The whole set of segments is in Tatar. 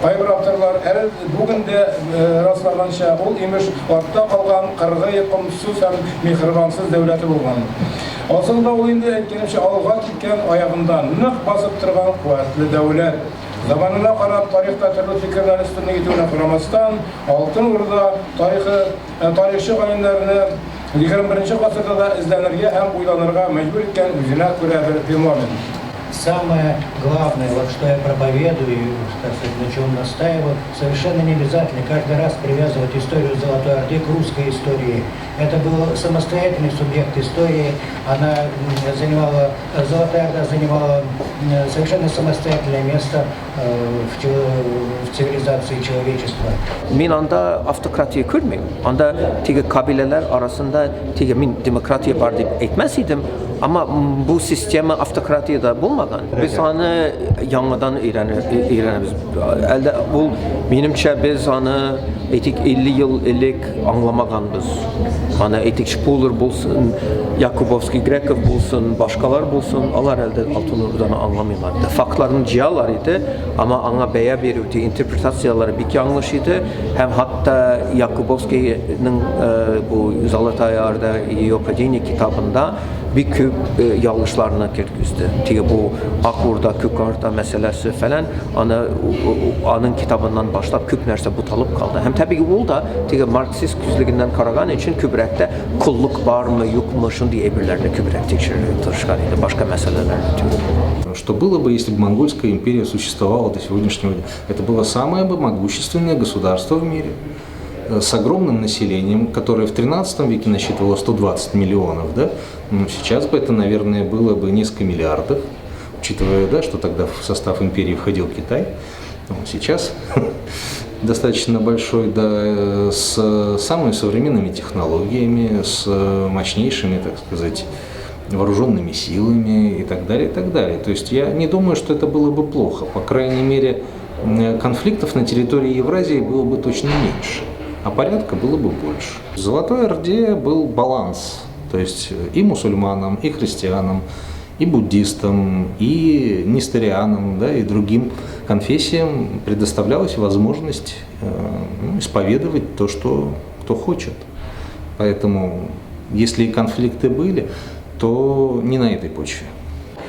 Кайбер авторлар, әле бүген дә раслаганча, ул, имеш, артта калган кыргый, комсыз һәм миһербансыз дәүләте булган. Асылда ул инде, әйткәнемчә, алга киткән, аягында нык басып торган куәтле дәүләт. Заманына карап, тарихта төрле фикерләр өстенлек итүенә карамастан, Алтын Урда тарихы тарихчы галимнәрне 21 гасырда да эзләнергә һәм уйланырга мәҗбүр иткән үзенә күрә бер феномен. Самое главное, вот что я проповедую, так сказать, на чем настаиваю, совершенно не обязательно каждый раз привязывать историю Золотой Орды к русской истории. Это был самостоятельный субъект истории, она занимала, Золотая Орда занимала совершенно самостоятельное место в цивилизации человечества. Мин анда автократия күрмим. Анда теге кабиләләр арасында теге мин демократия бар дип әйтмәс идем, әмма бу система автократиядә булмаган. Без аны яңадан өйрәнәбез. Әлдә ул минемчә без аны әйтик 50 ел элек аңламаганбыз. Аны әйтик Шпулер булсын, Якубовский, Греков булсын, башкалар булсын, алар әлдә Алтын Урданы аңламыйлар. Фактларны җыялар иде, әмма аңа бәя бирү, интерпретацияләре бик яңлыш иде. Һәм хәтта Якубовскийның бу Золотая Орда и ее падение китабында бик күп ялгышларны кергезде. Теге бу Ак Урда, Күк Орда мәсьәләсе фәлән, аны аның китабыннан башлап күп нәрсә буталып калды. Һәм табигый ул да теге марксист күзлегеннән караган өчен күбрәк тә коллык бармы, юкмы, шундый әйберләрне күбрәк тикшерергә тырышкан иде, башка мәсьәләләрне түгел. Что было бы, если бы Монгольская империя существовала до сегодняшнего дня? Это было самое бы могущественное государство в мире с огромным населением, которое в 13 веке насчитывало 120 миллионов, да? Ну, сейчас бы это, наверное, было бы несколько миллиардов, учитывая, да, что тогда в состав империи входил Китай. Ну, сейчас достаточно большой, да, с самыми современными технологиями, с мощнейшими, так сказать, вооруженными силами и так далее, и так далее. То есть я не думаю, что это было бы плохо. По крайней мере, конфликтов на территории Евразии было бы точно меньше, а порядка было бы больше. В Золотой Орде был баланс, то есть и мусульманам, и христианам, и буддистам, и несторианам, да, и другим конфессиям предоставлялась возможность ну, исповедовать то, что кто хочет. Поэтому, если и конфликты были, то не на этой почве.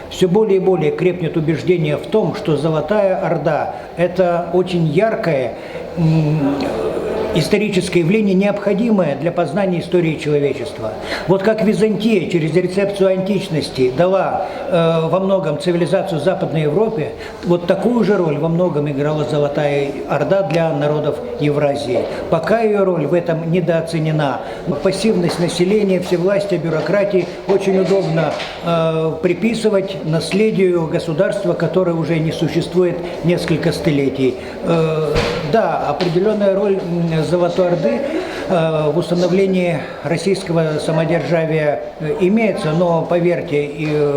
Все более и более крепнет убеждение в том, что Золотая Орда – это очень яркое историческое явление, необходимое для познания истории человечества. Вот как Византия через рецепцию античности дала во многом цивилизацию Западной Европе, вот такую же роль во многом играла Золотая Орда для народов Евразии. Пока ее роль в этом недооценена. Пассивность населения, всевластие, бюрократии очень удобно приписывать наследию государства, которое уже не существует несколько столетий. Да, определенная роль Золотой Орды в установлении российского самодержавия имеется, но, поверьте,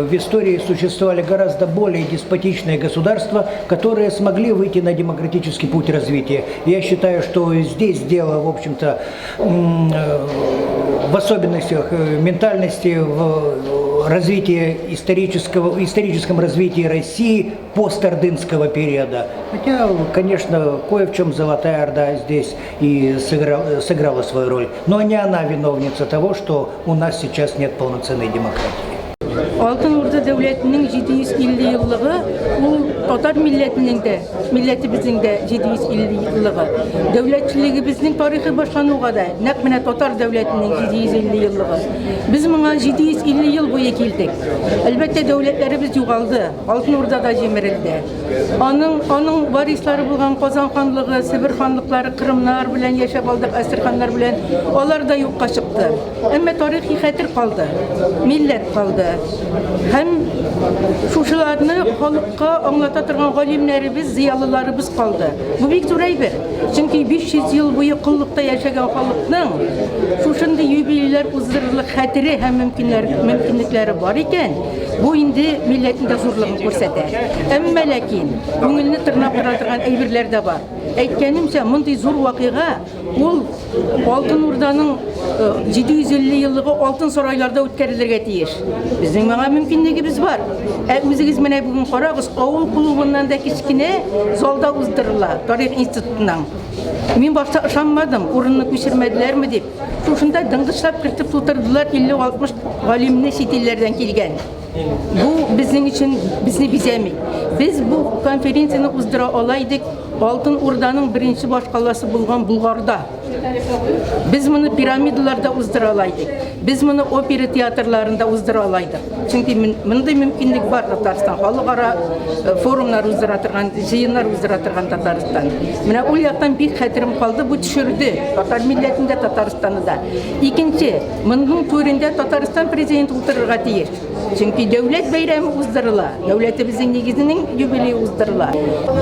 в истории существовали гораздо более деспотичные государства, которые смогли выйти на демократический путь развития. Я считаю, что здесь дело, в общем-то, в особенностях ментальности, в развитии историческом развитии России постордынского периода. Хотя, конечно, кое в чем Золотая Орда здесь и сыграла свою роль. Но не она виновница того, что у нас сейчас нет полноценной демократии. Алтын Урда дәүләтенең 750 еллыгы ул татар милләтенең дә, милләтебезнең дә 750 еллыгы. Дәүләтчелегебезнең тарихы башлануга да нәкъ менә татар дәүләтенең 750 еллыгы. Без моңа 750 ел буе килдек. Әлбәттә, дәүләтләребез югалды, Алтын Урда да җимерелде. Аның варислары булган Казан ханлыгы, Себер ханлыклары, Кырымнар белән яшәп алдык, Әстерханнар белән, алар да юкка чыкты. Әмма тарихи хәтер калды, милләт калды. Һәм шушыларны халыкка аңлата торган галимнәребез, зыялыларыбыз калды. Бу бик зур әйбер. Чөнки 500 ел буе коллыкта яшәгән халыкның шушындый юбилейлар уздырырлык хәтере һәм мөмкинлекләре бар икән, Бу инде милләтнең дә зурлыгын күрсәтә. Әмма ләкин күңелне тырнап тора торган әйберләр дә бар. Әйткәнемчә, мондый зур вакыйга ул Алтын Урданың 750 еллыгы алтын сарайларда үткәрелергә тиеш. Безнең моңа мөмкинлегебез бар. Ә үзегез менә бүген карагыз, авыл клубыннан да кечкенә залда уздырыла, тарих институтының. Мин башта ышанмадым, урынны күчермәделәрме дип. Шушында дыңгычлап кертеп тутырдылар 50-60 галимне чит илләрдән килгән. Бу безнең өчен безне бизәми. Без бу конференцияне уздыра ала идек Алтын Урданың беренче башкаласы булган Булгарда. Без моны пирамидаларда уздыра ала идек. Без моны опера театрларында уздыра ала идек. Чөнки мондый мөмкинлек бар Татарстан. Халыкара форумнар уздыра торган, җыеннар уздыра торган Татарстан. Менә ул яктан бик хәтерем калды, бу төшерде татар милләтен дә, Татарстанны да. Икенче, моның түрендә Татарстан президенты утырырга тиеш. Чөнки дәүләт бәйрәме уздырыла, дәүләтебезнең нигезенең юбилее уздырыла.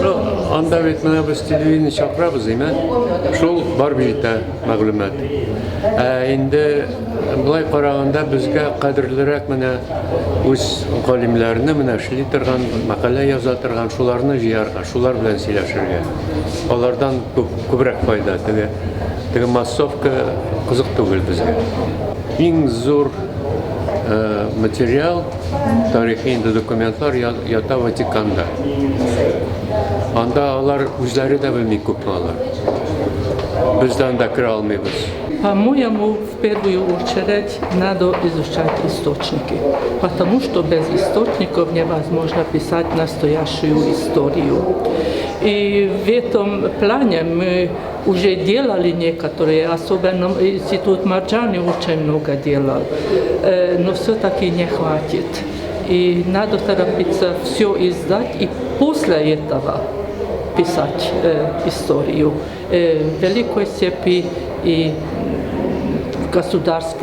Ну, анда бит менә без телевидение чакырабыз, димә. Шул барып җитә мәгълүмат. Ә инде болай караганда безгә кадерлерәк менә үз галимнәрне менә эшли торган, мәкалә яза торган шуларны җыярга, шулар белән сөйләшергә. Алардан күп, күбрәк файда. Теге, теге массовка кызык түгел безгә. Иң зур материал, тарихи инде документлар ята Ватиканда. Анда алар үзләре дә белми күпме алар. Без дә анда керә алмыйбыз. По-моему, в первую очередь надо изучать источники, потому что без источников невозможно писать настоящую историю. И в этом плане мы уже делали некоторые, особенно институт Марджани очень много делал, но все-таки не хватит. И надо торопиться все издать и после этого писать историю Великой степи и государств,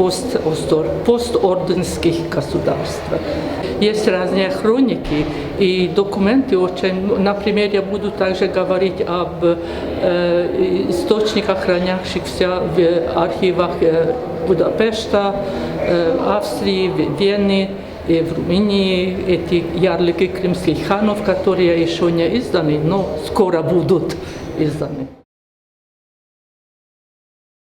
посторденских государств. Есть разные хроники и документы очень, например, я буду также говорить об источниках, хранящихся в архивах Будапешта, Австрии, Вены, и в Румынии, эти ярлыки крымских ханов, которые еще не изданы, но скоро будут изданы.